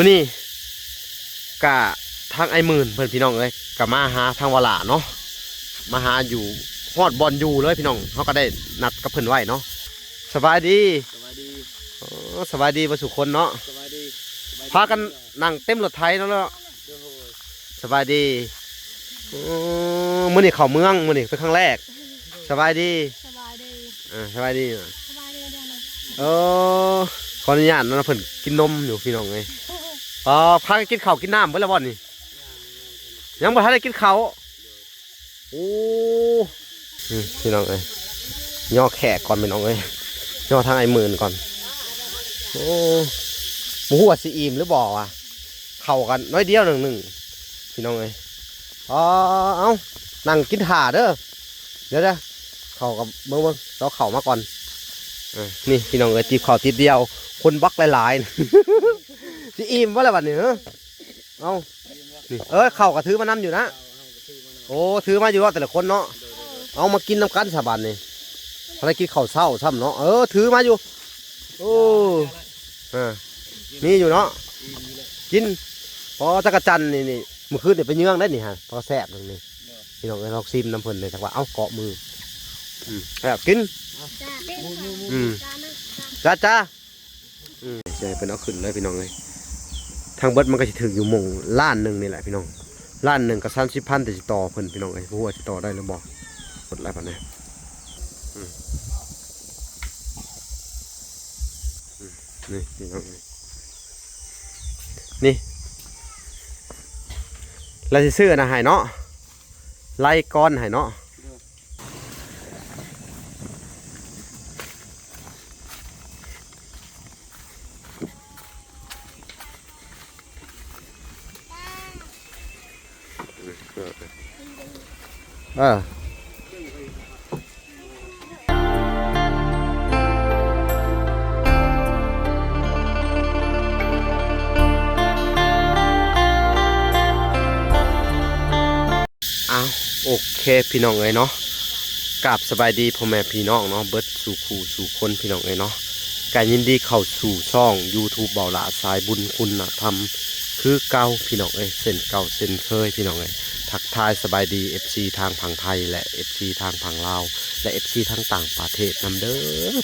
ມື້ນີ້ກະທາງອ້າຍໝື່ນເພິ່ນ ພີ່ນ້ອງເອີຍ ກະມາຫາທາງວາລາເນາະ ມາຫາຢູ່ ຮອດບ່ອນຢູ່ເລີຍພີ່ນ້ອງ ເຮົາກະໄດ້ນັດກັບເພິ່ນໄວ້ເນາະ. ສະບາຍດີ. ສະບາຍດີ. ອໍ ສະບາຍດີເບິດສູ່ຄົນເນາະ. ສະບາຍດີ. ສະບາຍດີ. ພາກັນນັ່ງເຕັມລົດໄຖເນາະ. ໂດຍ. ສະບາຍດີ. ໂອ້ ມື້ນີ້ເຂົ້າເມືອງ ມື້ນີ້ເປັນຄັ້ງແລກ. ສະບາຍດີ. ສະບາຍດີ. ເອີ ສະບາຍດີ. ສະບາຍດີເດີ. ເອີ ຂໍອະນຸຍາດເນາະ ເພິ່ນກິນນົມຢູ່ພີ່ນ້ອງເອີຍ. ອໍ ພາກັນກິນເຂົ້າກິນນ້ຳເບິດແລ້ວບໍ່ນີ້? ຍັງບໍ່ທັນໄດ້ກິນເຂົ້າ. ໂອ້ ອືມ ພີ່ນ້ອງເອີຍ ຍໍແຂກກ່ອນພີ່ນ້ອງເອີຍ ຍໍທາງອ້າຍໝື່ນກ່ອນ. ໂອ້ ບໍ່ຮູ້ວ່າຊິອີ່ມຫຼືບໍ່ວະ ເຂົ້າກັນໜ້ອຍດຽວໜຶ່ງ ພີ່ນ້ອງເອີຍ. ອໍ ເອົາ ນັ່ງກິນຖ້າເດີ ດຽວໆ ເຂົ້າກັບເບິ່ງໆ ເອົາເຂົ້າມາກ່ອນ. ເອີ ນີ້ພີ່ນ້ອງເອີຍ ຕິບເຂົ້າຕິບດຽວ ຄົນບັກຫຼາຍໆ ຊິອີ່ມບໍ່ລະບັດນີ້ ເອີ ເອົາ ນີ້ ເອີ ເຂົ້າກະຖືມານຳຢູ່ນະ. ໂອ້ ຖືມາຢູ່ເນາະ ແຕ່ລະຄົນເນາະ. ເອົາ ມາກິນນຳກັນຊະບາດນີ້ ພາກັນກິນເຂົ້າເຊົ້າຊ້ຳເນາະ. ເອີ ຖືມາຢູ່. ໂອ້ ເອີ ມີຢູ່ເນາະ ກິນ. ອໍ ຈັກກະຈັ່ນນີ້ ນີ້ ມື້ຄືນນີ້ໄປເຍືອງໄດ້ນີ້ຫະ ພໍແຊບໜຶ່ງນີ້ ພີ່ນ້ອງເອີຍ. ລອງຊີມນຳເພິ່ນເດີ ຈັກວ່າ ເອົ້າ ເກາະມື. ອືມ ແຊບ ກິນ. ອືມ ຈ້າ ອືມ ຈ້າ ເພິ່ນເອົາຂຶ້ນເລີຍພີ່ນ້ອງເອີຍ. ທັງເບິດມັນກະຊິຖືກຢູ່ໝ່ອງລ້ານໜຶ່ງນີ້ແຫຼະພີ່ນ້ອງ ລ້ານໜຶ່ງກັບສາມສິບພັນ ແຕ່ຊິຕໍ່ເພິ່ນພີ່ນ້ອງເອີຍ ບໍ່ຮູ້ວ່າຊິຕໍ່ໄດ້ຫຼືບໍ່. ກົດໄລປານໃດ. ອືມ ອືມ ນີ້ພີ່ນ້ອງເອີຍ ນີ້ ລະຊິຊື້ອັນນັ້ນໃຫ້ເນາະ ໄລກອນໃຫ້ເນາະ. ເອີ ອ້າວ ໂອເຄພີ່ນ້ອງເອີຍເນາະ ກາບສະບາຍດີພໍ່ແມ່ພີ່ນ້ອງເນາະ ເບິດສູ່ຄູ່ສູ່ຄົນພີ່ນ້ອງເອີຍເນາະ. ກະຍິນດີເຂົ້າສູ່ຊ່ອງຢູທູບເບົາຫຼ້າ ສາຍບຸນຄຸນນະທຳຄືເກົ່າພີ່ນ້ອງເອີຍ ເຊັ່ນເກົ່າເຊັ່ນເຄີຍພີ່ນ້ອງເອີຍ. ທັກທາຍສະບາຍດີເອັຟຊີທາງຝັ່ງໄທ ແລະ ເອັຟຊີທາງຝັ່ງລາວ ແລະ ເອັຟຊີທາງຕ່າງປະເທດນຳເດີ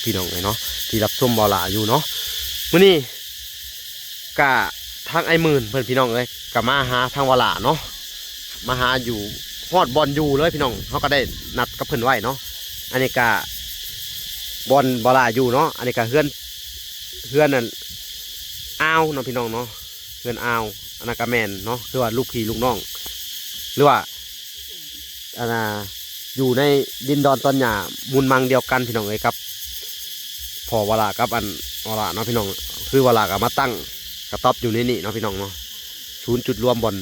ພີ່ນ້ອງເອີຍເນາະ ທີ່ຮັບຊົມເບົາຫຼ້າຢູ່ເນາະ. ມື້ນີ້ ກະທາງອ້າຍໝື່ນເພິ່ນ ພີ່ນ້ອງເອີຍ ກະມາຫາທາງວາລາເນາະ ມາຫາຢູ່ ຮອດບ່ອນຢູ່ເລີຍພີ່ນ້ອງ ເຮົາກະໄດ້ນັດກັບເພິ່ນໄວ້ເນາະ. ອັນນີ້ກະບ່ອນວາລາຢູ່ເນາະ ອັນນີ້ກະເຮືອນ ເຮືອນອັນ ອາວເນາະພີ່ນ້ອງເນາະ ເຮືອນອາວ ອັນນັ້ນກະແມ່ນເນາະ ຄືວ່າລູກພີ່ລູກນ້ອງ ຫຼືວ່າ ອັນນ່າ ຢູ່ໃນດິນດອນຕອນຫຍ້າມູນມັງດຽວກັນພີ່ນ້ອງເອີຍ ກັບພໍ່ວາລາກັບອັນວາລາເນາະພີ່ນ້ອງ. ຄືວາລາກະມາຕັ້ງກະຕ໊ອບຢູ່ໃນນີ້ເນາະພີ່ນ້ອງເນາະ ສູນຈຸດລວມບ່ອນ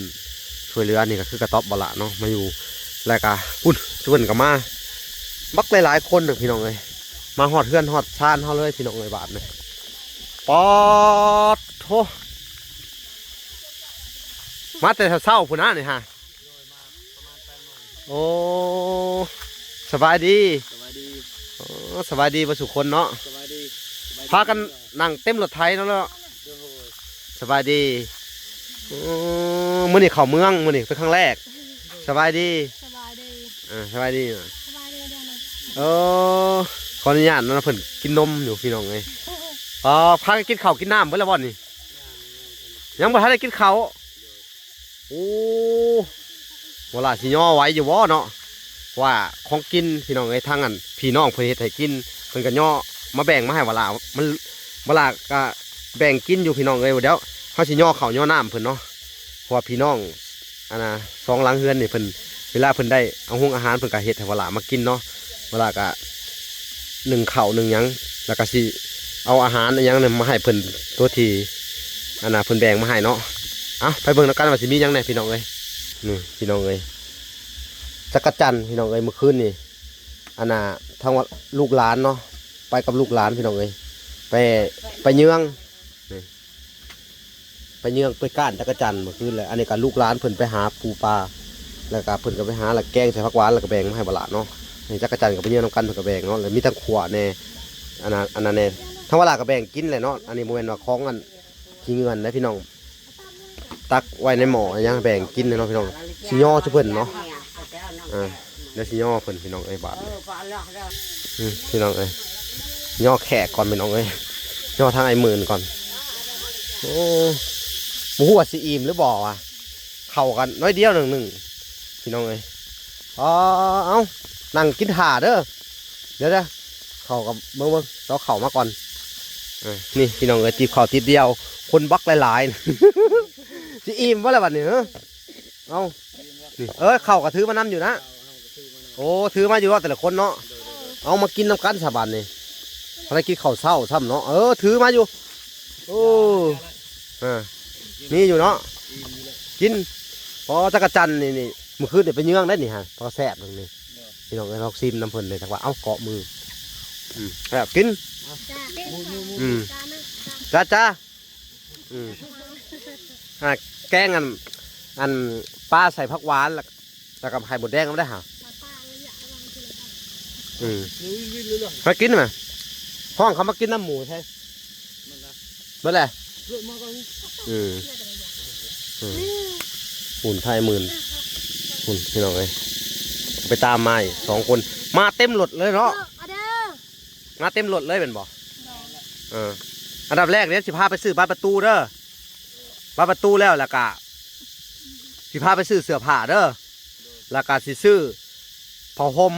ຊ່ວຍເຫຼືອນີ້ກະຄືກະຕ໊ອບວາລາເນາະ ມາຢູ່ ແລ້ວກະພຸ້ນ ເພິ່ນກະມາບັກຫຼາຍໆຄົນເດີພີ່ນ້ອງເອີຍ. ມາຮອດເຮືອນຮອດຊານເຮົາເລີຍພີ່ນ້ອງເອີຍ ບາດນີ້ ປາດໂທ້ ມາແຕ່ເຊົ້າພຸ້ນນະນີ້ຫະ. ໂອ້ ສະບາຍດີ. ສະບາຍດີ. ອໍ ສະບາຍດີເບິດສູ່ຄົນເນາະ. ສະບາຍດີ. ສະບາຍດີ. ພາກັນນັ່ງເຕັມລົດໄຖເນາະ. ໂດຍ. ສະບາຍດີ. ໂອ້ ມື້ນີ້ເຂົ້າເມືອງ ມື້ນີ້ເປັນຄັ້ງແລກ. ສະບາຍດີ. ສະບາຍດີ. ເອີ ສະບາຍດີ. ສະບາຍດີເດີ. ເອີ ຂໍອະນຸຍາດເນາະ ເພິ່ນກິນນົມຢູ່ພີ່ນ້ອງເອີຍ. ອໍ ພາກັນກິນເຂົ້າກິນນ້ຳເບິດແລ້ວບໍ່ນີ້? ຍັງບໍ່ທັນໄດ້ກິນເຂົ້າ. ໂອ້ ບໍ່ລະຊິຍໍໄຫວຢູ່ບໍ່ເນາະ ວ່າຂອງກິນພີ່ນ້ອງເອີຍ ທາງອັນພີ່ນ້ອງເພິ່ນເຮັດໃຫ້ກິນ ເພິ່ນກະຍໍມາແບ່ງມາໃຫ້ວະລາ ມັນ ວະລາກະແບ່ງກິນຢູ່ພີ່ນ້ອງເອີຍ. ດຽວເຮົາຊິຍໍເຂົ້າຍໍນ້ຳເພິ່ນເນາະ ເພາະວ່າພີ່ນ້ອງ ອັນນ່າ ສອງຫຼັງເຮືອນນີ້ເພິ່ນ ເວລາເພິ່ນໄດ້ເອົາໂຮງອາຫານ ເພິ່ນກະເຮັດໃຫ້ວະລາມາກິນເນາະ ວະລາກະ ໜຶ້ງເຂົ້າໜຶ້ງຫຍັງ ແລ້ວກະຊິເອົາອາຫານອີ່ຫຍັງນັ້ນມາໃຫ້ເພິ່ນ ໂຕທີ່ ອັນນ່າ ເພິ່ນແບ່ງມາໃຫ້ເນາະ. ເອົາ ໄປເບິ່ງນຳກັນວ່າຊິມີຫຍັງແດ່ພີ່ນ້ອງເອີຍ. ນີ້ພີ່ນ້ອງເອີຍ ຈັກກະຈັນພີ່ນ້ອງເອີຍ ມື້ຄືນນີ້ ອັນນ່າ ທາງວ່າລູກຫຼານເນາະ ໄປກັບລູກຫຼານພີ່ນ້ອງເອີຍ ໄປ ໄປເຍືອງ ນີ້ ໄປເຍືອງໄປກ້ານຈັກກະຈັນມື້ຄືນແຫຼະ. ອັນນີ້ກະລູກຫຼານເພິ່ນໄປຫາປູປາ ແລ້ວກະເພິ່ນກະໄປຫາ ແລ້ວແກງໃສ່ຜັກຫວານ ແລ້ວກະແບ່ງມາໃຫ້ວະລາເນາະ. ນີ້ຈັກກະຈັນກະໄປເຍືອງນຳກັນ ເພິ່ນກະແບ່ງເນາະ ແລ້ວມີທັງຂົ້ວແດ່ ອັນນັ້ນ ອັນນັ້ນແດ່ ທາງວະລາກະແບ່ງກິນແຫຼະເນາະ. ອັນນີ້ບໍ່ແມ່ນວ່າຂອງອັນຂີ້ເງືອນເດ້ພີ່ນ້ອງ ຕັກໄວ້ໃນໝໍ້ຫຍັງແບ່ງກິນເນາະພີ່ນ້ອງ. ຊິຍໍສູ່ເພິ່ນເນາະ. ອ່າ ດຽວຊິຍໍເພິ່ນພີ່ນ້ອງເອີຍ ບາດນີ້. ອືມ ພີ່ນ້ອງເອີຍ ຍໍແຂກກ່ອນພີ່ນ້ອງເອີຍ ຍໍທາງອ້າຍໝື່ນກ່ອນ. ໂອ້ ບໍ່ຮູ້ວ່າຊິອີ່ມຫຼືບໍ່ວະ. ເຂົ້າກັນໜ້ອຍດຽວໜຶ່ງ ພີ່ນ້ອງເອີຍ. ອໍ ເອົາ ນັ່ງກິນຖ້າເດີ. ດຽວໆ ເຂົ້າກັບເບິ່ງໆ ເອົາເຂົ້າມາກ່ອນ. ເອີ ນີ້ພີ່ນ້ອງເອີຍ ຕີບເຂົ້າຕີບດຽວ ຄົນບັກຫຼາຍໆ ຊິອີ່ມບໍ່ລະບັດນີ້ ເອີ. ເອົາ ນີ້ ເອີ ເຂົ້າກໍຖືມານຳຢູ່ນະ. ໂອ້ ຖືມາຢູ່ເນາະ ແຕ່ລະຄົນເນາະ. ເອົາ ມາກິນນຳກັນຊະບັດນີ້ ພໍໄດ້ກິນເຂົ້າເຊົ້າຊ້ຳເນາະ. ເອີ ຖືມາຢູ່. ໂອ້ ເອີ ມີຢູ່ເນາະ ກິນ. ອໍ ຈັກກະຈັນນີ້ ນີ້ ມື້ຄືນນີ້ໄປເຍືອງໄດ້ນີ້ຫາ ພໍແຊບເບິ່ງນີ້. ພີ່ນ້ອງເອີຍ ລອງຊີມນຳເພິ່ນເລີຍ ຈັກວ່າ ເອົາ ເກາະມື. ອືມ ແຊບ ກິນ. ອືມ ຈ້າໆ. ອືມ ອ່າ ແກງອັນ ອັນ ປາໃສ່ຜັກຫວານ ແລ້ວ ແລ້ວກໍໄຂ່ມົດແດງນຳໄດ້ຫາ. ອືມ ມາກິນມາ ຮ້ອງເຂົາມາກິນນຳໝູໃຊ່. ເບິດແລ້ວ. ອືມ ອືມ ຫຸ່ນໄທໝື່ນ ຫຸ່ນ ພີ່ນ້ອງເອີຍ ໄປຕາມມາອີກສອງຄົນ ມາເຕັມລົດເລີຍເນາະ. ມາເຕັມລົດເລີຍແມ່ນບໍ່? ເອີ ອັນດັບແລກເດ້ ຊິພາໄປຊື້ບານປະຕູເດີ ບານປະຕູແລ້ວ ແລ້ວກະຊິພາໄປຊື້ເສື້ອຜ້າເດີ ແລ້ວກະຊິຊື້ຜ້າຫົ່ມ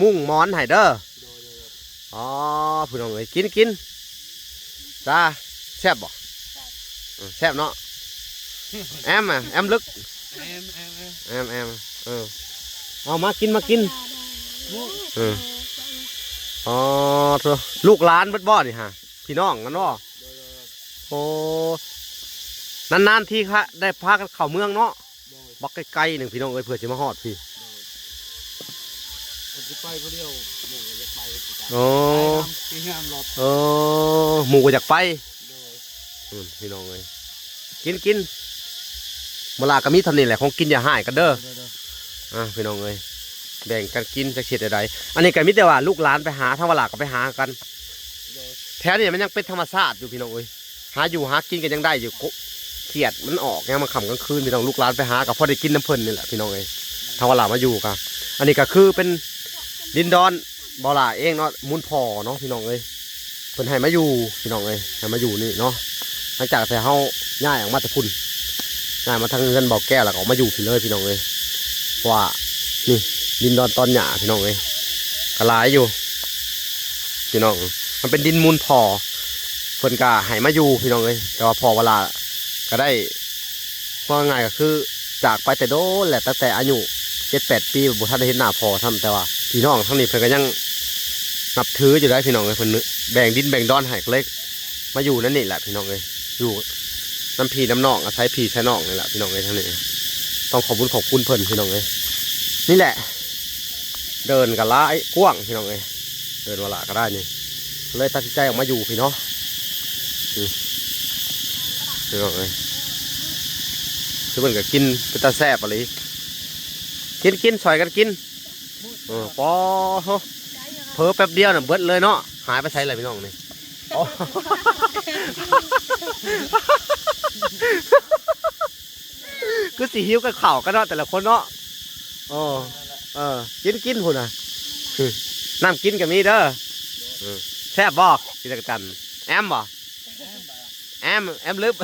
ມຸ້ງໝອນໃຫ້ເດີ. ອໍ ພີ່ນ້ອງເອີຍ ກິນ ກິນ ຈ້າ. ແຊບບໍ່? ເອີ ແຊບເນາະ. ແອມ ອະ ແອມເລິກ ແອມ ແອມ ເອີ ເອົາ ມາກິນ ມາກິນ. ເອີ ອໍ ໂທ້ ລູກຫຼານເບິດບໍ່ນີ້ຫາ ພີ່ນ້ອງກັນບໍ່? ໂອ້ ນານໆ ທີ ໄດ້ພາກັນເຂົ້າເມືອງເນາະ. ບັກໄກໆ ໜຶ່ງ ພີ່ນ້ອງເອີຍ ເພື່ອຊິມາຮອດພີ້. ເພິ່ນຊິໄປຜູ້ດຽວ ໝູ່ກໍຢາກໄປຄືກັນ. ໂອ້ ໄປນຳ ຊິນຳລົດ. ເອີ ໝູ່ກໍຢາກໄປ. ໂດຍ ອືມ ພີ່ນ້ອງເອີຍ ກິນ ກິນ. ເວລາກໍມີເທົ່ານີ້ແຫຼະ ຂອງກິນຢ່າຮ້າຍກັນເດີ. ໂດຍໆ ອ່າ ພີ່ນ້ອງເອີຍ ແບ່ງກັນກິນ ຈັກຊິເຮັດແນວໃດ. ອັນນີ້ກໍມີແຕ່ວ່າລູກຫຼານໄປຫາ ທາງວາລາກໍໄປຫາກັນ. ໂດຍ ແຖວນີ້ມັນຍັງເປັນທຳມະຊາດຢູ່ ພີ່ນ້ອງເອີຍ. ຫາຢູ່ຫາກິນກໍຍັງໄດ້ຢູ່ ໂກະ ຂຽດມັນອອກຍາມຄ່ຳກາງຄືນ ພີ່ນ້ອງ. ລູກຫຼານໄປຫາກໍພໍໄດ້ກິນນຳເພິ່ນນີ້ແຫຼະ ພີ່ນ້ອງເອີຍ. ທາງວ່າຫຼາມາຢູ່ກໍ ອັນນີ້ກໍຄືເປັນດິນດອນບ່າວຫຼ້າເອງເນາະ ມູນພໍ່ເນາະ ພີ່ນ້ອງເອີຍ. ເພິ່ນໃຫ້ມາຢູ່ ພີ່ນ້ອງເອີຍ ໃຫ້ມາຢູ່ນີ້ເນາະ. ຫຼັງຈາກທີ່ເຮົາຍ້າຍອອກມາແຕ່ພຸ້ນ ຍ້າຍມາທາງເຮືອນບ່າວແກ້ວ ແລ້ວກໍອອກມາຢູ່ພີ້ເລີຍ ພີ່ນ້ອງເອີຍ. ເພາະວ່ານີ້ດິນດອນຕອນຫຍ້າ ພີ່ນ້ອງເອີຍ ກໍຫຼາຍຢູ່ ພີ່ນ້ອງ. ມັນເປັນດິນມູນພໍ່ ເພິ່ນກໍໃຫ້ມາຢູ່ ພີ່ນ້ອງເອີຍ. ແຕ່ວ່າພໍ່ວາລາກໍໄດ້ ເວົ້າງ່າຍໆ ກໍຄືຈາກໄປແຕ່ໂດນແຫຼະ ຕັ້ງແຕ່ອາຍຸເຈັດແປດປີ ບໍ່ທັນໄດ້ເຫັນໜ້າພໍ່ຊ້ຳ. ແຕ່ວ່າພີ່ນ້ອງທາງນີ້ເພິ່ນກໍຍັງນັບຖືຢູ່ໄດ໋ ພີ່ນ້ອງເອີຍ. ເພິ່ນແບ່ງດິນແບ່ງດອນໃຫ້ ກໍເລີຍມາຢູ່ໃນນີ້ແຫຼະ ພີ່ນ້ອງເອີຍ. ຢູ່ນຳພີ່ນຳນ້ອງ ອາໄສພີ່ໃສ່ນ້ອງນີ້ແຫຼະ ພີ່ນ້ອງເອີຍ. ທາງນີ້ຕ້ອງຂອບບຸນຂອບຄຸນເພິ່ນ ພີ່ນ້ອງເອີຍ. ນີ້ແຫຼະ ເດີ່ນກໍຫຼາຍກວ້າງ ພີ່ນ້ອງເອີຍ. ເດີ່ນວ່າຫຼາຍກໍໄດ້ນີ້ ເລີຍຕັດສິນໃຈອອກມາຢູ່ພີ້ເນາະ. ອືມ ພີ່ນ້ອງເອີຍ ຄືເພິ່ນກໍກິນເປັນຕາແຊບອີ່ຫຼີ. ກິນ ກິນ ຊ່ອຍກັນກິນ. ເອີ ປອໂທ້ ເຜີແປັບດຽວນະເບິດເລີຍເນາະ. ຫາຍໄປໃສລະພີ່ນ້ອງນີ້? ອໍ ຄືຊິຫິວກັນເຂົ້າກັນເນາະ ແຕ່ລະຄົນເນາະ. ເອີ ເອີ ກິນ ກິນພຸ້ນນະ. ອື ນ້ຳກິນກໍມີເດີ. ອື ແຊບບໍ່ ກິນຈັກກະຈັນ? ແອມບໍ່? ແອມ ແອມລຶບ.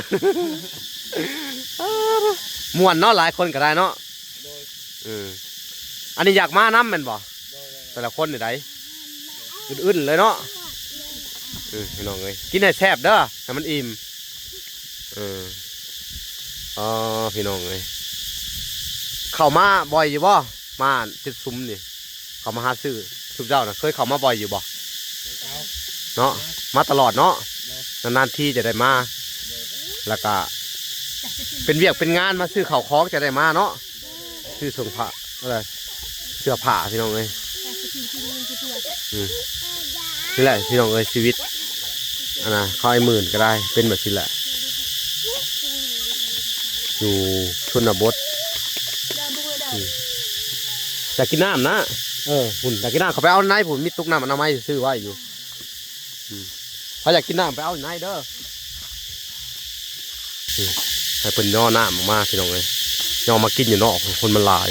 ມ່ວນເນາະ ຫຼາຍຄົນກໍໄດ້ເນາະ. ໂດຍ ອື ອັນນີ້ຢາກມານຳແມ່ນບໍ່? ໂດຍ ແຕ່ລະຄົນນີ້ໃດ ອຶດໆ ເລີຍເນາະ. ອື ພີ່ນ້ອງເອີຍ ກິນໃຫ້ແຊບເດີ ໃຫ້ມັນອີ່ມ. ເອີ ອໍ ພີ່ນ້ອງເອີຍ ເຂົ້າມາບ່ອຍຢູ່ບໍ່? ມາເຈັດຊຸມນີ້ ເຂົ້າມາຫາຊື້ ຊຸມເຈົ້ານະ ເຄີຍເຂົ້າມາບ່ອຍຢູ່ບໍ່? ເນາະ ມາຕະຫຼອດເນາະ. ນານໆ ທີຈະໄດ້ມາ ແລ້ວກະເປັນວຽກເປັນງານ ມາຊື້ເຂົ້າຂອງຈະໄດ້ມາເນາະ. ຊື້ເຄື່ອງຜ້າ ເອີ ເສື້ອຜ້າ ພີ່ນ້ອງເອີຍ. ອືມ ນີ້ແຫຼະ ພີ່ນ້ອງເອີຍ ຊີວິດ ອັນນະ ເຂົາໃຫ້ໝື່ນກໍໄດ້ ເປັນແບບຊີ້ແຫຼະ ຢູ່ຊົນນະບົດ. ອືມ ຢາກກິນນ້ຳນະ? ເອີ ພຸ້ນ ຢາກກິນນ້ຳ ເຂົາໄປເອົາໃນພຸ້ນ ມີຕຸກນ້ຳອະນາໄມຊື່ໄວ້ຢູ່. ອືມ ໃຜຢາກກິນນ້ຳໄປເອົາໃນເດີ. ອືມ ໃຫ້ເພິ່ນຍໍນ້ຳອອກມາພີ່ນ້ອງເອີຍ, ຍໍມາກິນຢູ່ນອກພຸ້ນ ຄົນມັນຫຼາຍ.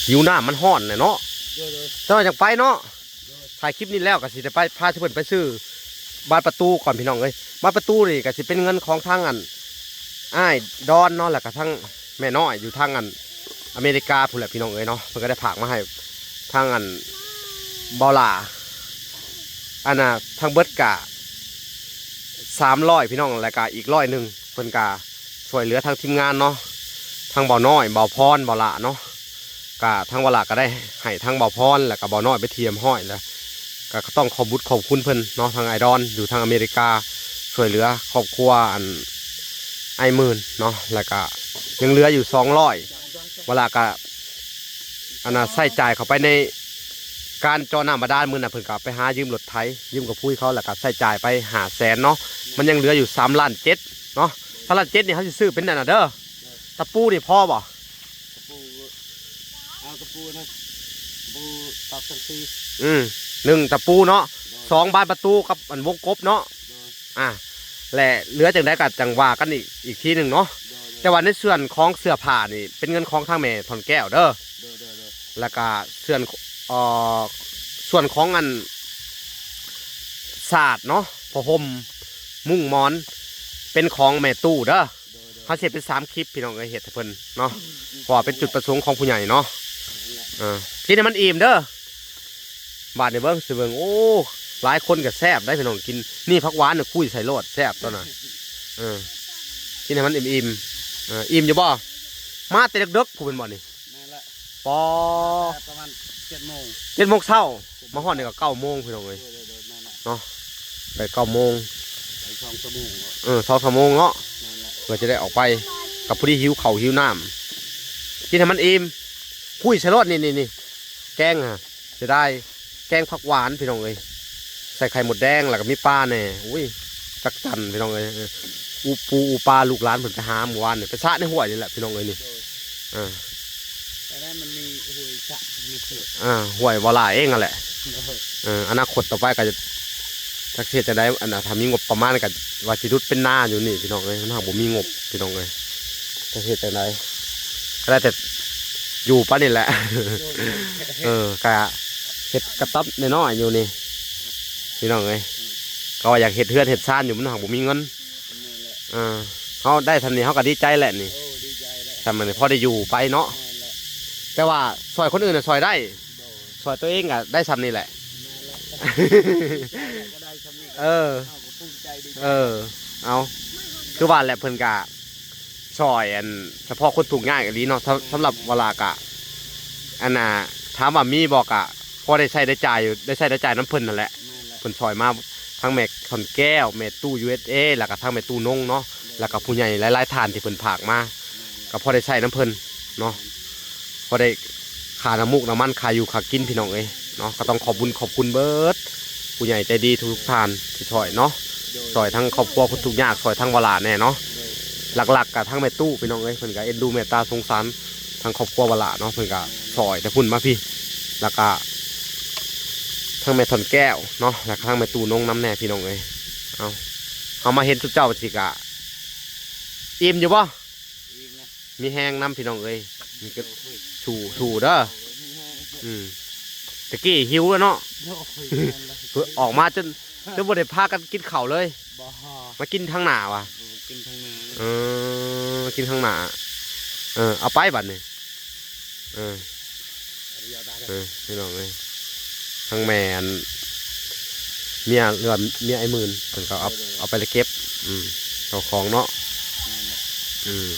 ຫິວນ້ຳ ມັນຮ້ອນແຫຼະເນາະ. ໂດຍ ໂດຍ ເຈົ້າຈັ່ງໄປເນາະ. ໂດຍ ຖ່າຍຄລິບນີ້ແລ້ວກໍຊິໄດ້ໄປ ພາເພິ່ນໄປຊື້ບານປະຕູກ່ອນພີ່ນ້ອງເອີຍ. ບານປະຕູນີ້ກໍຊິເປັນເງິນຂອງທາງອັນ ອ້າຍດອນເນາະ ແລ້ວກໍທາງແມ່ນ້ອຍຢູ່ທາງອັນ ອາເມລິກາພຸ້ນແຫຼະພີ່ນ້ອງເອີຍເນາະ. ເພິ່ນກໍໄດ້ຝາກມາໃຫ້ທາງອັນ ເບົາຫຼ້າ ອັນນ່າ ທັງເບິດກະສາມຮ້ອຍພີ່ນ້ອງ, ແລ້ວກະອີກຮ້ອຍໜຶ່ງ ເພິ່ນກະຊ່ວຍເຫຼືອທາງທີມງານເນາະ, ທັງເບົານ້ອຍ ເບົາພອນ ເບົາຫຼ້າເນາະ. ກະທາງເບົາຫຼ້າກະໄດ້ໃຫ້ທັງເບົາພອນ ແລ້ວກະເບົານ້ອຍໄປທີ່ຮຽບຮ້ອຍແລ້ວ. ກະຕ້ອງຂອບບຸນຂອບຄຸນເພິ່ນເນາະ, ທາງອ້າຍດອນຢູ່ທາງອາເມລິກາ ຊ່ວຍເຫຼືອຄອບຄົວອັນ ອ້າຍໝື່ນເນາະ, ແລ້ວກະຍັງເຫຼືອຢູ່ສອງຮ້ອຍ. ເບົາຫຼ້າກະ ອັນນ່າ ໃຊ້ຈ່າຍເຂົ້າໄປໃນການເຈາະນ້ຳບາດານ. ມື້ນັ້ນເພິ່ນກໍໄປຫາຢືມລົດໄຖ ຢືມກະປຸຍເຂົາ ແລ້ວກໍໃຊ້ຈ່າຍໄປຫ້າແສນເນາະ, ມັນຍັງເຫຼືອຢູ່ສາມລ້ານເຈັດເນາະ. ສາມລ້ານເຈັດນີ້ ເຮົາຊິຊື້ເປັນອັນນັ້ນເດີ, ຕະປູນີ້ພໍບໍ່? ຕະປູ ເອົາຕະປູນະ ຕະປູຕອກສັງກະສີ. ອືມ ໜຶ່ງຕະປູເນາະ, ໂດຍ ສອງບານປະຕູກັບອັນວົງກົບເນາະ. ໂດຍ ອ່າ ແລະ ເຫຼືອຈັ່ງໃດກໍຈັ່ງວ່າກັນອີກ ອີກທີໜຶ່ງເນາະ. ໂດຍ ໂດຍ ແຕ່ວ່າໃນສ່ວນຂອງເສື້ອຜ້ານີ້ ເປັນເງິນຂອງທາງແມ່ທ່ອນແກ້ວເດີ. ໂດຍ ໂດຍ ໂດຍ ແລ້ວກະສ່ວນ ເອີ ສ່ວນຂອງອັນ ສາດເນາະ ຜ້າຫົ່ມ ມຸ້ງໝອນ ເປັນຂອງແມ່ຕູ້ເດີ. ໂດຍ ໂດຍ ເຮົາຊິເຮັດເປັນສາມຄລິບພີ່ນ້ອງເອີຍ ເຮັດໃຫ້ເພິ່ນເນາະ, ເພາະວ່າເປັນຈຸດປະສົງຂອງຜູ້ໃຫຍ່ເນາະ. ເອີ ກິນໃຫ້ມັນອີ່ມເດີ. ບາດນີ້ເບິ່ງ ຊິເບິ່ງ ໂອ້ ຫຼາຍຄົນກໍແຊບໄດ໋ພີ່ນ້ອງກິນ. ນີ້ ຜັກຫວານນີ້ ຄຸຍໃສ່ໂລດ ແຊບຕົວນະ. ເອີ ກິນໃຫ້ມັນອີ່ມໆ. ເອີ ອີ່ມຢູ່ບໍ່? ມາແຕ່ເດິກໆ ພຸ້ນແມ່ນບໍ່ນີ້? ແມ່ນລະ ປໍ ປະມານເຈັດໂມງ ເຈັດໂມງເຊົ້າ ມາຮອດນີ້ກໍເກົ້າໂມງພີ່ນ້ອງເອີຍ. ໂດຍ ໂດຍ ໂດຍ ແມ່ນລະ ເນາະ ໄປເກົ້າໂມງ ໄປສອງຊົ່ວໂມງເນາະ. ເອີ ສອງຊົ່ວໂມງເນາະ. ແມ່ນລະ ເພື່ອຈະໄດ້ອອກໄປ ກໍພໍດີຫິວເຂົ້າຫິວນ້ຳ. ກິນໃຫ້ມັນອີ່ມ ຄຸຍໃສ່ໂລດ ນີ້ໆໆ ແກງຫະ ເສຍດາຍ ແກງຜັກຫວານພີ່ນ້ອງເອີຍ, ໃສ່ໄຂ່ມົດແດງ ແລ້ວກໍມີປາແດ່. ໂອ້ຍ ຈັກຈັ່ນພີ່ນ້ອງເອີຍ. ເອີ ອູປູອູປາ ລູກຫຼານເພິ່ນໄປຫາມື້ວານນີ້ ໄປສະໃນຫ້ວຍນີ້ແຫຼະພີ່ນ້ອງເອີຍນີ້. ໂດຍ ເອີ ແຕ່ນັ້ນມັນມີຫ້ວຍສະ ມີຫ້ວຍ ອ່າ ຫ້ວຍບໍ່ຫຼາຍເອງຫັ້ນແຫຼະ. ໂດຍ ເອີ ອະນາຄົດຕໍ່ໄປກໍຈະ ຈັກຊິເຮັດຈັ່ງໃດ. ອັນນ່າ ຖ້າມີງົບປະມານກໍວ່າຊິດຸດເປັນນາຢູ່ນີ້ພີ່ນ້ອງເອີຍ, ມັນຫາກບໍ່ມີງົບພີ່ນ້ອງເອີຍ. ຈະເຮັດຈັ່ງໃດ ກໍໄດ້ແຕ່ຢູ່ປານນີ້ແຫຼະ. ໂດຍ ເອີ ກະເຮັດກະຕັບນ້ອຍໆຢູ່ນີ້ພີ່ນ້ອງເອີຍ. ອືມ ກໍວ່າຢາກເຮັດເຮືອນເຮັດຊານຢູ່ ມັນຫາກບໍ່ມີເງິນ. ແມ່ນແຫຼະ ເອີ ເຮົາໄດ້ສ່ຳນີ້ເຮົາກໍດີໃຈແຫຼະນີ້. ໂອ້ ດີໃຈແຫຼະ ສ່ຳນີ້ພໍໄດ້ຢູ່ໄປເນາະ. ແມ່ນແຫຼະ ແຕ່ວ່າຊ່ອຍຄົນອື່ນນະຊ່ອຍໄດ້. ໂດຍ ຊ່ອຍຕົວເອງກໍໄດ້ສ່ຳນີ້ແຫຼະ. ແມ່ນແຫຼະ ດີໃຈແຫຼະ ກໍໄດ້ສ່ຳນີ້ ເອີ ເຮົາກໍພູມໃຈດີໃຈ. ເອີ ເອົາ ຄືວ່າແຫຼະ ເພິ່ນກະ ຊ່ອຍອັນສະເພາະຄົນທຸກຍາກອີ່ຫຼີເນາະ. ສຳ ສຳລັບວາລາກະ ອັນນ່າ ຖາມວ່າມີບໍ່ ກະພໍໄດ້ໃຊ້ໄດ້ຈ່າຍຢູ່ ໄດ້ໃຊ້ໄດ້ຈ່າຍນຳເພິ່ນຫັ້ນແຫຼະ. ແມ່ນແຫຼະ ເພິ່ນຊ່ອຍມາທັງແມ່ທ່ອນແກ້ວ ແມ່ຕູ້ ຢູເອສເອ ແລ້ວກະທັງແມ່ຕູ້ນົງເນາະ. ແມ່ນ ແລ້ວກະຜູ້ໃຫຍ່ຫຼາຍໆທ່ານທີ່ເພິ່ນຝາກມາ ໂດຍ ກະພໍໄດ້ໃຊ້ນຳເພິ່ນເນາະ. ພໍໄດ້ຄ່ານ້ຳມູກນ້ຳມັນ ຄ່າຢູ່ຄ່າກິນພີ່ນ້ອງເອີຍເນາະ. ກໍຕ້ອງຂອບບຸນຂອບຄຸນເບິດຜູ້ໃຫຍ່ໃຈດີທຸກໆທ່ານທີ່ຊ່ອຍເນາະ. ໂດຍ ຊ່ອຍທັງຄອບຄົວຄົນທຸກຍາກ ຊ່ອຍທັງວາລາແດ່ເນາະ. ໂດຍ ຫຼັກໆກໍທັງແມ່ຕູ້ພີ່ນ້ອງເອີຍ ເພິ່ນກໍເອັນດູເມດຕາສົງສານທັງຄອບຄົວວາລາເນາະ. ເພິ່ນກໍຊ່ອຍແຕ່ພຸ້ນມາພີ້ ແລ້ວກໍທັງແມ່ທ່ອນແກ້ວເນາະ ແລ້ວກໍທັງແມ່ຕູ້ນົງນຳແດ່ພີ່ນ້ອງເອີຍ. ເອົາ ເຮົາມາເຫັນຊຸມເຈົ້າຊິກະ ອີ່ມຢູ່ບໍ່? ອີ່ມນະ ມີແຮງນຳພີ່ນ້ອງເອີຍ. ມີກະ ໂອ້ຍ ສູ້ ສູ້ເດີ. ມີແຮງ ອືມ ຕະກີ້ຫິວແລ້ວເນາະ. ໂອ້ຍ ແມ່ນແລ້ວ ເພື່ອອອກມາຈົນ ຈົນບໍ່ໄດ້ພາກັນກິນເຂົ້າເລີຍ. ບໍ່ ມາກິນທາງໜ້າວ່າ ເອີ ກິນທາງໜ້າ. ເອີ ກິນທາງໜ້າ. ເອີ ເອົາໄປບັດນີ້. ເອີ ເອີ ພີ່ນ້ອງເອີຍ ທາງແມ່ອັນ ເມຍ ຫຼືວ່າເມຍອ້າຍໝື່ນ ເພິ່ນກໍເອົາ ໂດຍ ເອົາໄປເກັບ ອືມ ເຈົ້າຂອງເນາະ. ແມ່ນແຫຼະ ອືມ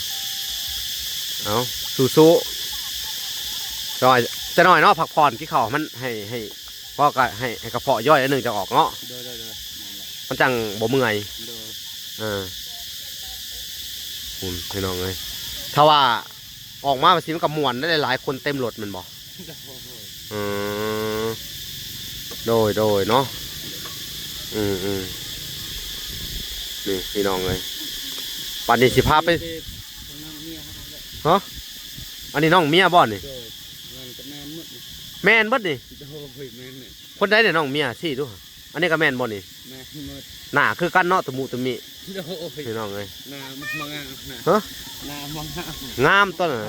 ເອົາ ສູ້ໆ ຈະໜ້ອຍ ຈະໜ້ອຍເນາະ ພັກຜ່ອນ ກິນເຂົ້າໃຫ້ມັນ ໃຫ້ ໃຫ້ ພໍກໍໃຫ້ ໃຫ້ກະເພາະຍ່ອຍໜ້ອຍໜຶ່ງ ຈັ່ງອອກເນາະ. ໂດຍໆໆ ແມ່ນແຫຼະ ມັນຈັ່ງບໍ່ເມື່ອຍ. ໂດຍ ເອີ ພຸ້ນ ພີ່ນ້ອງເອີຍ ຖ້າວ່າ ອອກມາວ່າຊີ້ມັນກໍມ່ວນໄດ໋ ຫຼາຍໆຄົນເຕັມລົດແມ່ນບໍ່? ໂດຍ ເອີ ໂດຍໆເນາະ. ອືມໆ ນີ້ພີ່ນ້ອງເອີຍ ບັດນີ້ຊິພາໄປ ນີ້ທາງນ້ອງເມຍເຮົາແຫຼະ. ຮະ? ອັນນີ້ນ້ອງເມຍບໍ່ນີ້? ໂດຍ ແມ່ນກໍແມ່ນໝົດນີ້. ແມ່ນເບິດນີ້? ໂດຍ ແມ່ນໆ. ຄົນໃດນີ້ນ້ອງເມຍ? ຊີ້ດູ. ອັນນີ້ກໍແມ່ນບໍ່ນີ້? ແມ່ນໝົດ. ໜ້າຄືກັນເນາະ ຕະມຸຕະມິ. ໂອ້ຍ ພີ່ນ້ອງເອີຍ ໜ້າມັນບໍ່ງາມນະ. ຮະ? ໜ້າບໍ່ງາມ. ງາມຕົວນັ້ນ.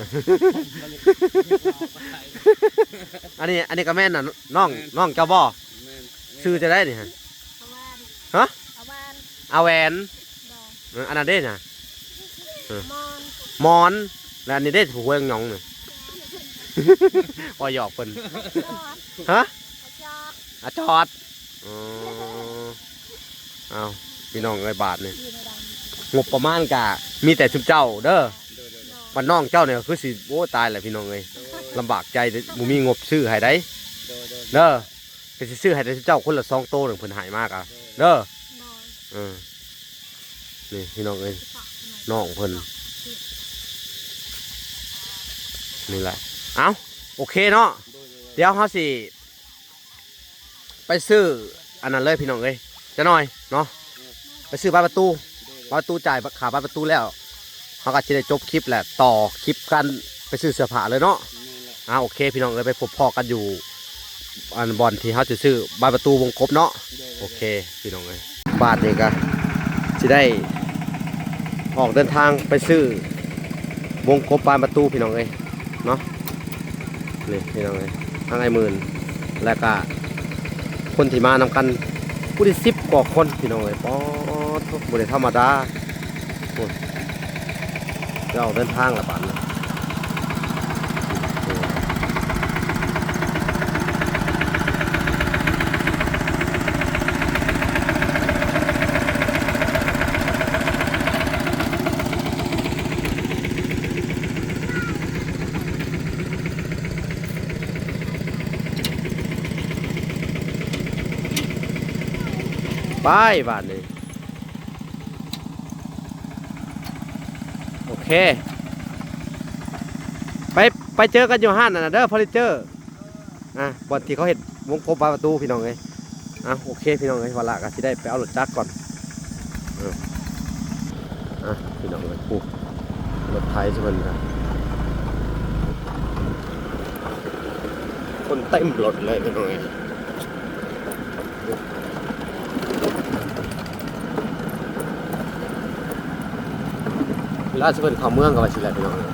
ອັນນີ້ ອັນນີ້ກໍແມ່ນນະ ນ້ອງ ແມ່ນ ນ້ອງເຈົ້າບໍ່? ແມ່ນ. ຊື່ຈັ່ງໃດນີ້? ອາວານ. ຮະ? ອາວານ. ອາແຫວນ. ບໍ່. ເອີ ອັນນັ້ນເດ້ນະ? ເອີ ມອນ ມອນ. ແລ້ວອັນນີ້ເດ້ ຜູ້ຫົວຫຍອງໆນີ້? ບໍ່ ຫຍອກເພິ່ນ. ອາຈອດ. ຮະ? ອາຈອດ. ອາຈອດ. ອໍ ເອົາ ພີ່ນ້ອງເອີຍ ບາດນີ້ ງົບປະມານກະມີແຕ່ຊຸມເຈົ້າເດີ. ໂດຍໆໆ. ບັດນ້ອງເຈົ້ານີ້ຄືຊິ ໂອ້ ຕາຍແລ້ວ ພີ່ນ້ອງເອີຍ ລຳບາກໃຈ ບໍ່ມີງົບຊື້ໃຫ້ໃດ. ໂດຍໆໆ. ເດີ ກໍຊິຊື້ໃຫ້ແຕ່ເຈົ້າຄົນລະສອງໂຕ ເພິ່ນໃຫ້ມາກະເດີ. ໂດຍ. ເອີ ນີ້ພີ່ນ້ອງເອີຍ ນ້ອງເພິ່ນ ນີ້ແຫຼະ. ເອົ້າ ໂອເຄເນາະ ໂດຍໆໆ. ດຽວເຮົາຊິໄປຊື້ອັນນັ້ນເລີຍ ພີ່ນ້ອງເອີຍ ຈັກໜ້ອຍເນາະ. ເອີ ໄປຊື້ບານປະຕູ ໂດຍໆ. ບານປະຕູ ຈ່າຍຄ່າບານປະຕູແລ້ວ ເຮົາກໍຊິໄດ້ຈົບຄລິບ ແລະ ຕໍ່ຄລິບການໄປຊື້ເສື້ອຜ້າເລີຍເນາະ. ແມ່ນແຫຼະ. ອ່າ ໂອເຄ ພີ່ນ້ອງເອີຍ ໄປພົບພໍ້ກັນຢູ່ ອັນບ່ອນທີ່ເຮົາຊິຊື້ບານປະຕູວົງກົບເນາະ. ໂດຍໆໆ. ໂອເຄ ພີ່ນ້ອງເອີຍ ບາດນີ້ກໍຊິໄດ້ອອກເດີນທາງໄປຊື້ວົງກົບບານປະຕູ ພີ່ນ້ອງເອີຍເນາະ. ນີ້ ພີ່ນ້ອງເອີຍ ທັງອ້າຍໝື່ນ ແລະກະຄົນທີ່ມານຳກັນ ຜູ້ທີ່ສິບກວ່າຄົນ ພີ່ນ້ອງເອີຍ. ປາດໂທ້ ບໍ່ໄດ້ທຳມະດາ. ໂອ້ຍ ຈະອອກເດີນທາງລະບາດນີ້. ໄປບາດນີ້ ໂອເຄ ໄປ ໄປເຈີກັນຢູ່ຮ້ານນັ້ນນະເດີ ເຟີນີເຈີ. ອ່າ ບ່ອນທີ່ເຂົາເຮັດວົງກົບບານປະຕູ ພີ່ນ້ອງເອີຍ. ອ່າ ໂອເຄ ພີ່ນ້ອງເອີຍ ວາລະກໍຊິໄດ້ໄປເອົາລົດຈັກກ່ອນ. ເອີ ອ່າ ພີ່ນ້ອງເອີຍ ໂອ້ ລົດໄຖຊຸເພິ່ນກະຄົນເຕັມລົດເລີຍ ພີ່ນ້ອງເອີຍ. ເວລາຊິເພິ່ນເຂົ້າເມືອງກໍວ່າຊິແຫຼະ ພີ່ນ້ອງເອີຍ.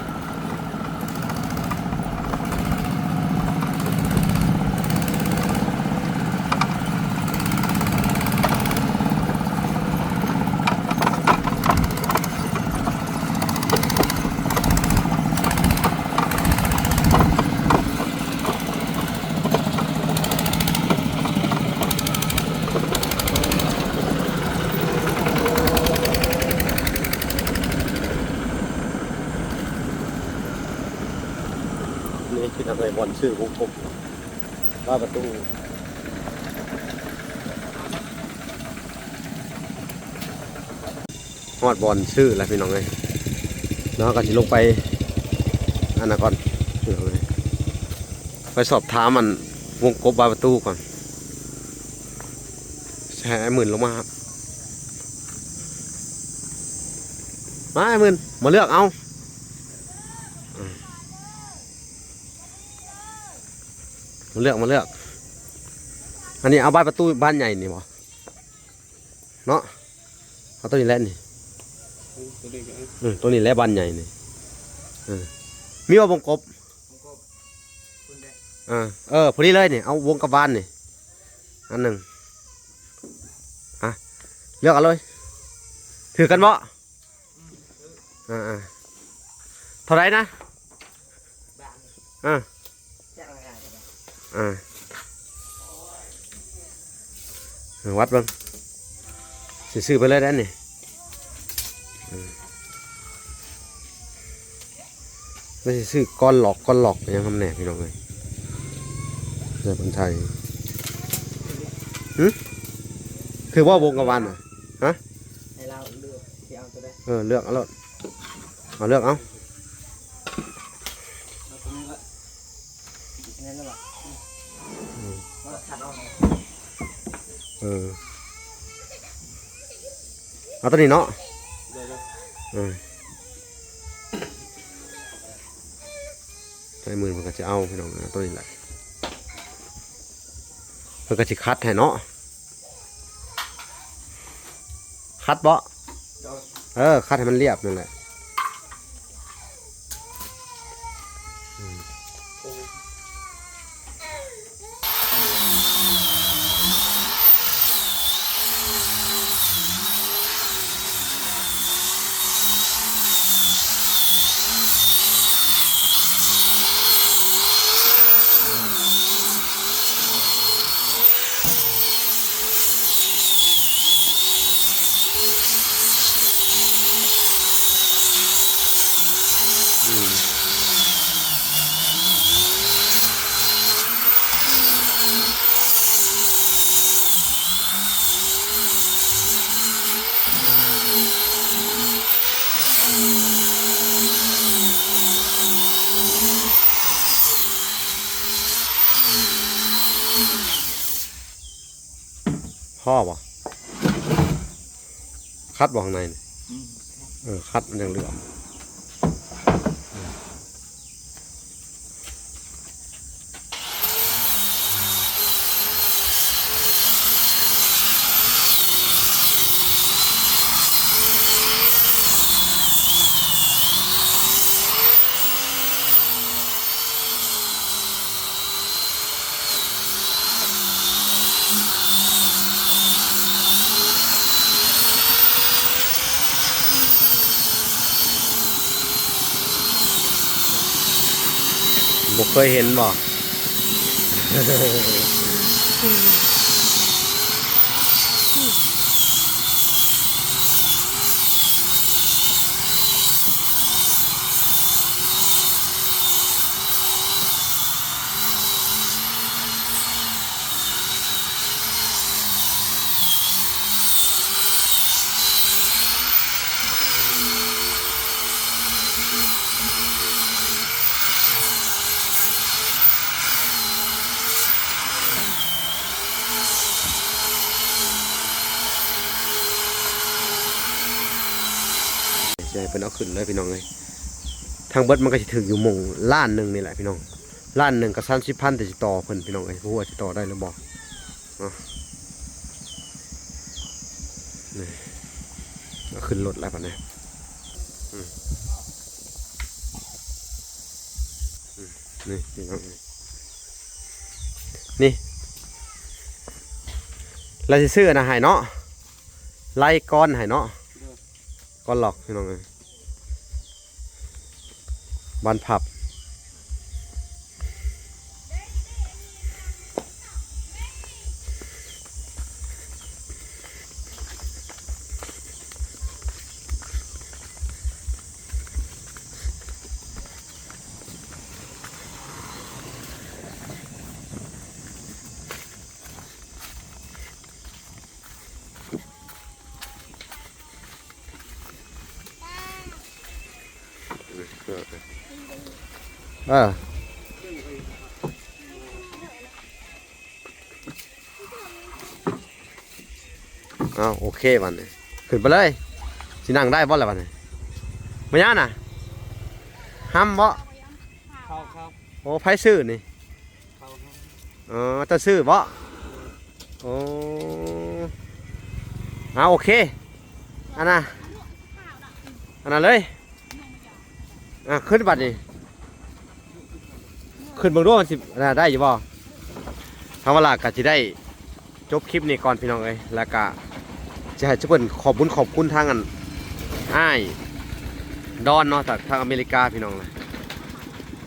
ນີ້ຄືທາງໄປບ່ອນຊື້ວົງກົບບານປະຕູ. ຮອດບ່ອນຊື້ແລ້ວ ພີ່ນ້ອງເອີຍ ແລ້ວເຮົາກໍຊິລົງໄປອັນນັ້ນກ່ອນ ພີ່ນ້ອງເອີຍ ໄປສອບຖາມອັນວົງກົບບານປະຕູກ່ອນ. ໃຫ້ອ້າຍໝື່ນລົງມາຮັບ ມາອ້າຍໝື່ນ ມາເລືອກເອົາ ມາເລືອກ ມາເລືອກ. ອັນນີ້ເອົາບານປະຕູບານໃຫຍ່ນີ້ບໍ່? ເນາະ ເອົາຕົວນີ້ແຫຼະນີ້ ຕົວນີ້ກໍໄດ້ ເອີ ຕົວນີ້ແຫຼະບານໃຫຍ່ນີ້ ເອີ ມີບໍ່ວົງກົບ? ວົງກົບ ເອີ ເອີ ພໍດີເລີຍນີ້ ເອົາວົງກັບບານນີ້ອັນໜຶ່ງ ອ່ະ ເລືອກເອົາເລີຍ ຖືກກັນບໍ່? ອ່າໆ ເທົ່າໃດນະ? ອ່າ ອ່າ ວັດເບິ່ງ ຊິຊື້ໄປເລີຍໄດ໋ນີ້ ແລ້ວຊິຊື້ກ້ອນຫຼອກ ກ້ອນຫຼອກຫຍັງນຳແດ່ ພີ່ນ້ອງເອີຍ ເພື່ອເພິ່ນໃສ່. ຫື? ຖືກບໍ່ວົງກັບບານນະ? ຮະ? ໃຫ້ລາວເລືອກ ຊິເອົາຕົວໃດ? ເອີ ເລືອກເອົາໂລດ ເອົາ ເລືອກເອົາ ເອົາຕົວນີ້ລະ ອັນນັ້ນລະ ອືມ ເອົາ ເອົາຕົວນີ້ເນາະ ໄດ້ໆ ເອີ ໃສ່ມືເພິ່ນກໍຊິເອົາ ພີ່ນ້ອງ ເອົາຕົວນີ້ແຫຼະ ເພິ່ນກໍຊິຄັດໃຫ້ເນາະ. ຂັດເບາະ ເອີ ຂັດໃຫ້ມັນລຽບນັ້ນແຫຼະ. ພໍບໍ່? ຂັດບໍ່ຂ້າງໃນນີ້? ອືມ ເອີ ຂັດມັນຈັ່ງເຫຼືອມ. ບໍ່ເຄີຍເຫັນບໍ່? ຊິໃຫ້ເພິ່ນເອົາຂຶ້ນເລີຍພີ່ນ້ອງເອີຍ. ທັງເບິດມັນກໍຊິຖືກຢູ່ໝ່ອງລ້ານໜຶ່ງນີ້ແຫຼະພີ່ນ້ອງ. ລ້ານໜຶ່ງກັບສາມສິບພັນ ແຕ່ຊິຕໍ່ເພິ່ນພີ່ນ້ອງເອີຍ ບໍ່ຮູ້ວ່າຊິຕໍ່ໄດ້ຫຼືບໍ່ເນາະ. ນີ້ ເອົາຂຶ້ນລົດແລ້ວບັດນີ້. ອືມ ອືມ ນີ້ພີ່ນ້ອງ ນີ້ ແລ້ວຊິຊື້ອັນນັ້ນໃຫ້ເນາະ ໄລ່ກ້ອນໃຫ້ເນາະ. ໂດຍ ກ້ອນລັອກພີ່ນ້ອງເອີຍ ບານພັບ. ເອີ ເອົາ ໂອເຄ ບັດນີ້ຂຶ້ນໄປເລີຍ. ຊິນັ່ງໄດ້ບໍ່ລະບັດນີ້? ມາຍານະ ຫ້ຳບໍ່? ເຂົ້າ ເຂົ້າ. ໂອ້ ໃຜຊື້ນີ້? ເອີ ເຈົ້າຊື້ບໍ່? ໂອ້ ອາ ໂອເຄ ອັນນ່າ ອັນນັ້ນເລີຍ. ອາ ຂຶ້ນບັດນີ້ ຂຶ້ນເບິ່ງດູ ມັນຊິ ອັນນ່າ ໄດ້ຢູ່ບໍ່? ທາງວາລາກໍຊິໄດ້ ຈົບຄລິບນີ້ກ່ອນພີ່ນ້ອງເອີຍ ແລ້ວກະຊິໃຫ້ເພິ່ນຂອບບຸນຂອບຄຸນທາງອັນ ອ້າຍດອນເນາະ ຈາກທາງອາເມລິກາພີ່ນ້ອງ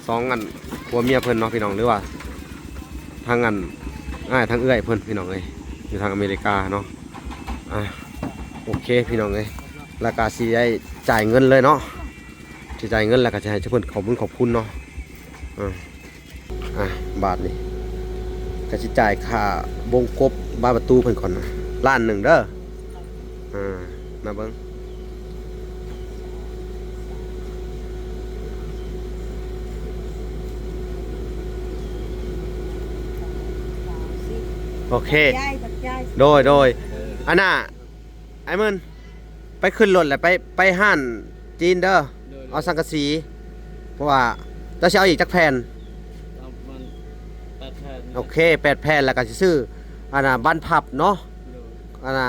ສອງອັນຜົວເມຍເພິ່ນເນາະພີ່ນ້ອງ ຫຼືວ່າທາງອັນອ້າຍທາງເອື້ອຍເພິ່ນພີ່ນ້ອງເອີຍ ຢູ່ທາງອາເມລິກາເນາະ. ອາ ໂອເຄພີ່ນ້ອງເອີຍ ແລ້ວກະຊິໄດ້ຈ່າຍເງິນເລີຍເນາະ ຊິຈ່າຍເງິນແລ້ວກໍຊິໃຫ້ເພິ່ນຂອບບຸນຂອບຄຸນເນາະ. ອາ ອາ ບາດນີ້ກໍຊິຈ່າຍຄ່າວົງກົບບານປະຕູເພິ່ນກ່ອນນະ ລ້ານໜຶ່ງເດີ. ອາ ມາເບິ່ງ ໂອເຄ ຂອບໃຈ ຂອບໃຈ ໂດຍ ໂດຍ. ອັນນ່າ ອ້າຍໝື່ນ ໄປຂຶ້ນລົດແລ້ວໄປ ໄປຮ້ານຈີນເດີ ໂດຍ ເອົາສັງກະສີ ເພາະວ່າເຈົ້າຊິເອົາອີກຈັກແຜ່ນ? ເອົາປະມານແປດແຜ່ນ. ໂອເຄ ແປດແຜ່ນ ແລ້ວກໍຊິຊື້ ອັນນ່າ ບານພັບເນາະ ໂດຍ ອັນນ່າ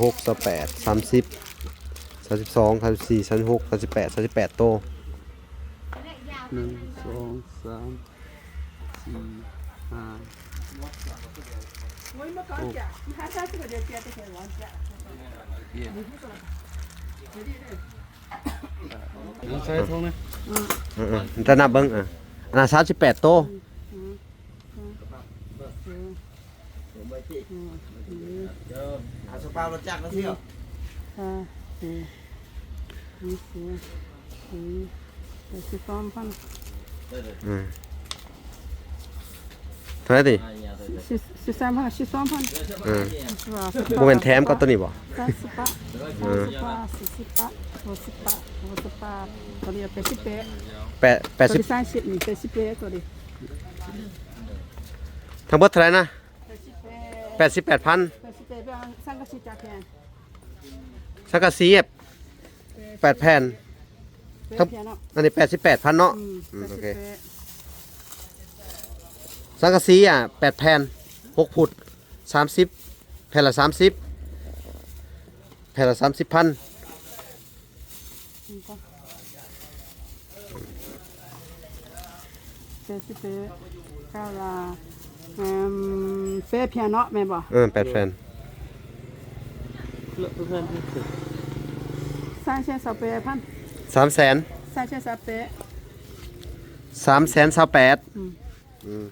ຫົກ ຊາວແປດ ສາມສິບ ສາມສິບສອງ ສາມສິບສີ່ ສາມສິບຫົກ ສາມສິບແປດ ສາມສິບແປດໂຕ. ໜຶ່ງ ສອງ ສາມ ສີ່ ຫ້າ ໃສ່ຖົງນະ ເອີໆ ຈະນັບເບິ່ງ ເອີ ອັນນັ້ນສາມສິບແປດໂຕ. ອືມ ອືມ ອືມ ອືມ ເອົາສະພາບລົດຈັກມາຊິ ຫ້າ ຫົກ ເຈັດ ແປດ ສິບສອງພັນ ອືມ ເທົ່າໃດຕິ? ສິບ ສິບສາມພັນ ສິບສອງພັນ ເອີ ບໍ່ແມ່ນແຖມກັບໂຕນີ້ບໍ່? ສາມສິບປາຍ ເອີ ສາມສິບປາຍ ສີ່ສິບປາຍ ຫົກສິບປາຍ ຫົກສິບປາຍ ໂຕນີ້ແປດສິບແປດ ແປດ ແປດສິບ ໂຕນີ້ສາມສິບ ນີ້ແປດສິບແປດ ໂຕນີ້ ທັງເບິດເທົ່າໃດນະ? ແປດສິບແປດ ແປດສິບແປດພັນ ແປດສິບແປດ ສັງກະສີຈັກແຜ່ນ? ສັງກະສີແປດແຜ່ນ ແປດແຜ່ນເນາະ ອັນນີ້ແປດສິບແປດພັນເນາະ ອືມ ອືມ ໂອເຄ ແປດສິບແປດ ສັງກະສີ ອະ ແປດແຜ່ນ ຫົກຟຸດ ສາມສິບ ແຜ່ນລະສາມສິບ ແຜ່ນລະສາມສິບພັນ ເຈັດສິບແປດ ເກົ້າລະ ແມ່ນແປດແຜ່ນເນາະ ແມ່ນບໍ່? ເອີ ແປດແຜ່ນ ສາມແສນຊາວແປດພັນ ສາມແສນ ສາມແສນຊາວແປດ ສາມແສນຊາວແປດ ອືມ ອືມ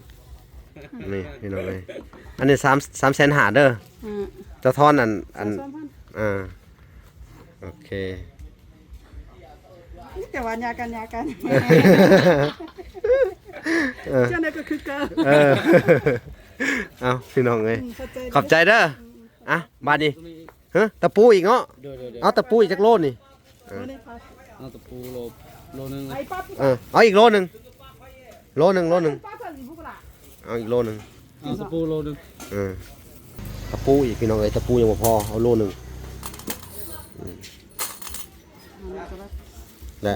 ນີ້ພີ່ນ້ອງເອີຍ ອັນນີ້ສາມ ສາມແສນຫ້າເດີ ອືມ ເຈົ້າທອນອັນ ອັນ ສາມແສນ ອ່າ ໂອເຄ ມີແຕ່ວ່າຫຍາກກັນ ຫຍາກກັນ ເອີ ຈັ່ງໃດກໍຄືເກົ່າ ເອີ ເອົາ ພີ່ນ້ອງເອີຍ ອືມ ຂອບໃຈເດີ ຂອບໃຈເດີ ອືມ ອ່ະ ບາດນີ້ ຮະ ຕະປູອີກເນາະ ໂດຍໆໆ ເອົາຕະປູອີກຈັກໂລນີ້? ເອີ ເອົາຕະປູໂລ ໂລໜຶ່ງ ເອີ ເອົາອີກໂລໜຶ່ງ ໂລໜຶ່ງ ໂລໜຶ່ງ ເອົາອີກໂລໜຶ່ງ ເອົາຕະປູໂລໜຶ່ງ ເອີ ຕະປູອີກ ພີ່ນ້ອງເອີຍ ຕະປູຍັງບໍ່ພໍ ເອົາໂລໜຶ່ງ ອືມ ແລະ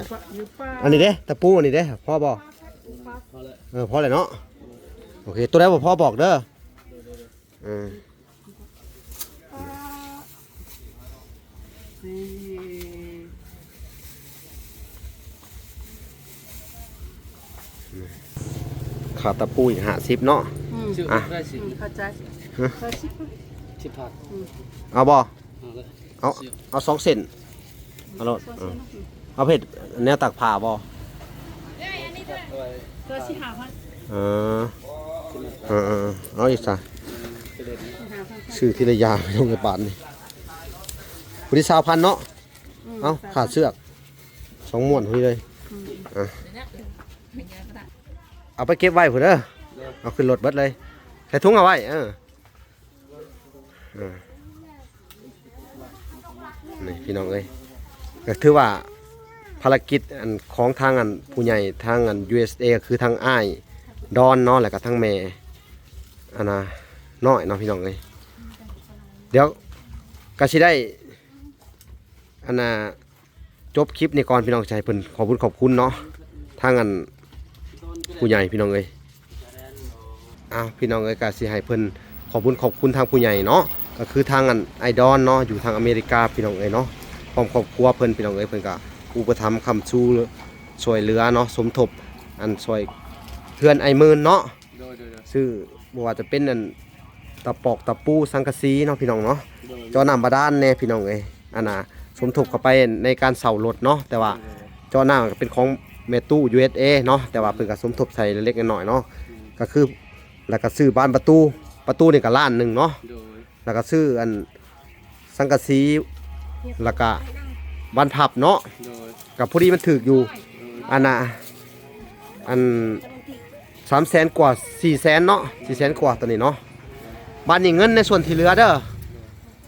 ອັນນີ້ເດ້ ຕະປູອັນນີ້ເດ້ ພໍບໍ່? ພໍແລ້ວ ເອີ ພໍແລ້ວເນາະ ໂອເຄ ໂຕໃດບໍ່ພໍບອກເດີ ເອີ ຄ່າຕະປູອີກຫ້າສິບເນາະ ອືມ ອ່ະ ອືມ ເຂົ້າໃຈ ຮະ ເອົາສິບພັນ ເອົາບໍ່? ເອົາເລີຍ ເອົາ ເອົາສອງເສັ້ນ ເອົາໂລດ ເອີ ເອົາເຮັດແນວຕາກຜ້າບໍ່? ໂຕຊິຫ້າພັນ ເອີ ເອີໆ ເອົາອີກຊະ ຊື້ທີລະຢ່າງ ພີ່ນ້ອງເອີຍ ບາດນີ້ ຜູ້ທີ່ຊາວພັນເນາະ ອືມ ເອົາ ຂາດເຊືອກ ສອງມ້ວນພຸ້ນເລີຍ ອືມ ອ່ະ ເອົາໄປເກັບໄວ້ພຸ້ນເດີ ເອົາຂຶ້ນລົດເບິດເລີຍ ໃສ່ຖົງເອົາໄວ້ ເອີ ເອີ ນີ້ພີ່ນ້ອງເອີຍ ກໍຖືວ່າພາລະກິດອັນຂອງທາງອັນຜູ້ໃຫຍ່ທາງອັນ ຢູເອສເອ ກໍຄືທາງອ້າຍດອນເນາະ ແລ້ວກໍທາງແມ່ອັນນ່ານ້ອຍເນາະ ພີ່ນ້ອງເອີຍ ດຽວກໍຊິໄດ້ອັນນ່າ ຈົບຄລິບນີ້ກ່ອນພີ່ນ້ອງ ຈະໃຫ້ເພິ່ນຂອບຄຸນຂອບຄຸນເນາະ ທາງອັນຜູ້ໃຫຍ່ພີ່ນ້ອງເອີຍ ອ້າວ ພີ່ນ້ອງເອີຍ ກະຊິໃຫ້ເພິ່ນຂອບຄຸນຂອບຄຸນທາງຜູ້ໃຫຍ່ເນາະ ກະຄືທາງອັນອ້າຍດອນເນາະ ຢູ່ທາງອາເມລິກາພີ່ນ້ອງເອີຍເນາະ ພ້ອມຄອບຄົວເພິ່ນພີ່ນ້ອງເອີຍ ເພິ່ນກະອຸປະຖຳຄ້ຳຊູຊ່ວຍເຫຼືອເນາະ ສົມທົບອັນຊ່ວຍເຮືອນອ້າຍໝື່ນເນາະ ໂດຍໆໆ ຊື້ບໍ່ວ່າຈະເປັນອັນຕະປອກຕະປູສັງກະສີເນາະພີ່ນ້ອງເນາະ ໂດຍ ເຈາະນ້ຳບາດານແດ່ພີ່ນ້ອງເອີຍ ອັນນ່າ ສົມທົບເຂົ້າໄປໃນການເຊົ່າລົດເນາະ ແຕ່ວ່າ ໂດຍໆ ເຈາະນ້ຳກໍເປັນຂອງແມ່ຕູ້ ຢູເອສເອ ເນາະ ແຕ່ວ່າເພິ່ນກໍສົມທົບໃສ່ເລັກໆນ້ອຍໆເນາະ ອືມ ກໍຄື ແລ້ວກໍຊື້ບານປະຕູ ປະຕູນີ້ກໍລ້ານໜຶ່ງເນາະ ໂດຍ ແລ້ວກໍຊື້ອັນ ສັງກະສີ ແລ້ວກະບານພັບເນາະ ໂດຍ ກະພໍດີມັນຖືກຢູ່ ໂດຍ ອັນນ່າ ອັນ ສາມແສນກວ່າ ສີ່ແສນເນາະ ສີ່ແສນກວ່າໂຕນີ້ເນາະ ບາດນີ້ເງິນໃນສ່ວນທີ່ເຫຼືອເດີ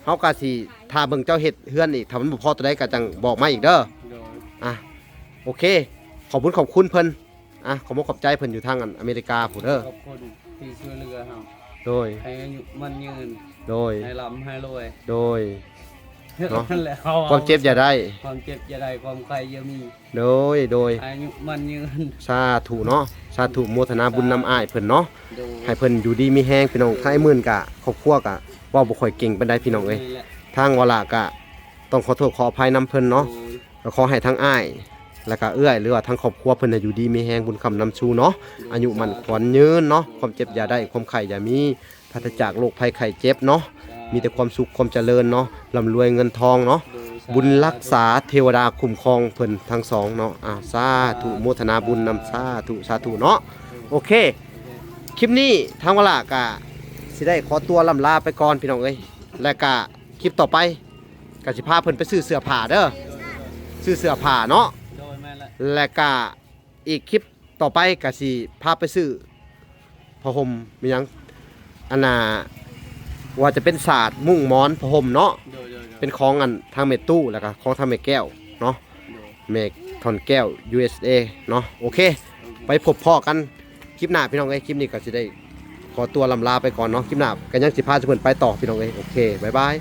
ເຮົາກະຊິຖ້າເບິ່ງເຈົ້າເຮັດເຮືອນອີກ ຖ້າມັນບໍ່ພໍໂຕໃດກະຈັ່ງບອກມາອີກເດີ ໂດຍ ອ່ະ ໂອເຄ ຂອບຄຸນຂອບຄຸນເພິ່ນ ອ່ະ ຂອບອົກຂອບໃຈເພິ່ນຢູ່ທາງອັນອາເມລິກາພຸ້ນເດີ ຂອບຄຸນທີ່ຊ່ວຍເຫຼືອເຮົາ ໂດຍ ໃຫ້ອາຍຸໝັ້ນຍືນ ໂດຍ ໃຫ້ລ່ຳໃຫ້ລວຍ ໂດຍ ເນາະ ຄວາມເຈັບຢ່າໄດ້ ຄວາມເຈັບຢ່າໄດ້ ຄວາມໄຂ້ຢ່າມີ ໂດຍ ໂດຍ ໃຫ້ອາຍຸໝັ້ນຍືນ ສາທຸເນາະ ສາທຸ ໂມທະນາບຸນນຳອ້າຍເພິ່ນເນາະ ໂດຍ ໃຫ້ເພິ່ນຢູ່ດີມີແຮງ ພີ່ນ້ອງ ໂດຍ ທາງອ້າຍໝື່ນກະ ຄອບຄົວກະເວົ້າບໍ່ຄ່ອຍເກັ່ງປານໃດ ພີ່ນ້ອງເອີຍ ແມ່ນແຫຼະ ທາງວາລະກະຕ້ອງຂໍໂທດຂໍອະໄພນຳເພິ່ນເນາະ ໂດຍ ກໍຂໍໃຫ້ທັງອ້າຍ ແລ້ວກະເອື້ອຍ ຫຼືວ່າທັງຄອບຄົວເພິ່ນໃຫ້ຢູ່ດີມີແຮງ ບຸນຄ້ຳນຳຊູເນາະ ອາຍຸໝັ້ນຂວັນຍືນເນາະ ຄວາມເຈັບຢ່າໄດ້ ຄວາມໄຂ້ຢ່າມີ ປາສະຈາກໂລກໄພໄຂ້ເຈັບເນາະ ມີແຕ່ຄວາມສຸກຄວາມຈະເລີນເນາະ ລ່ຳລວຍເງິນທອງເນາະ ໂດຍ ສາທຸ ບຸນຮັກສາເທວະດາຄຸ້ມຄອງເພິ່ນທັງສອງເນາະ ອາ ສາທຸ ໂມທະນາບຸນນຳ ສາທຸ ສາທຸເນາະ ໂອເຄ ຄລິບນີ້ທາງວາລະກະຊິໄດ້ຂໍຕົວລ່ຳລາໄປກ່ອນພີ່ນ້ອງເອີຍ ແລະກະຄລິບຕໍ່ໄປກະຊິພາເພິ່ນໄປຊື້ເສື້ອຜ້າເດີ ຊື້ເສື້ອຜ້າເນາະ ໂດຍ ແມ່ນແຫຼະ ແລະກະອີກຄລິບຕໍ່ໄປກະຊິພາໄປຊື້ຜ້າຫົ່ມ ມີຫຍັງ ອັນນ່າ ວ່າຈະເປັນສາດ ມຸ້ງ ໝອນ ຜ້າຫົ່ມເນາະ ໂດຍ ໂດຍ ໂດຍ ເປັນຂອງອັນທາງແມ່ຕູ້ ແລ້ວກະຂອງທາງແມ່ແກ້ວເນາະ ໂດຍ ແມ່ທ່ອນແກ້ວ ຢູເອສເອ ເນາະ ໂອເຄ ໂອເຄ ໄປພົບພໍ້ກັນຄລິບໜ້າພີ່ນ້ອງເອີຍ ຄລິບນີ້ກໍຊິໄດ້ຂໍຕົວລ່ຳລາໄປກ່ອນເນາະ ຄລິບໜ້າກໍຍັງຊິພາເພິ່ນໄປຕໍ່ພີ່ນ້ອງເອີຍ ໂອເຄ ບາຍບາຍ.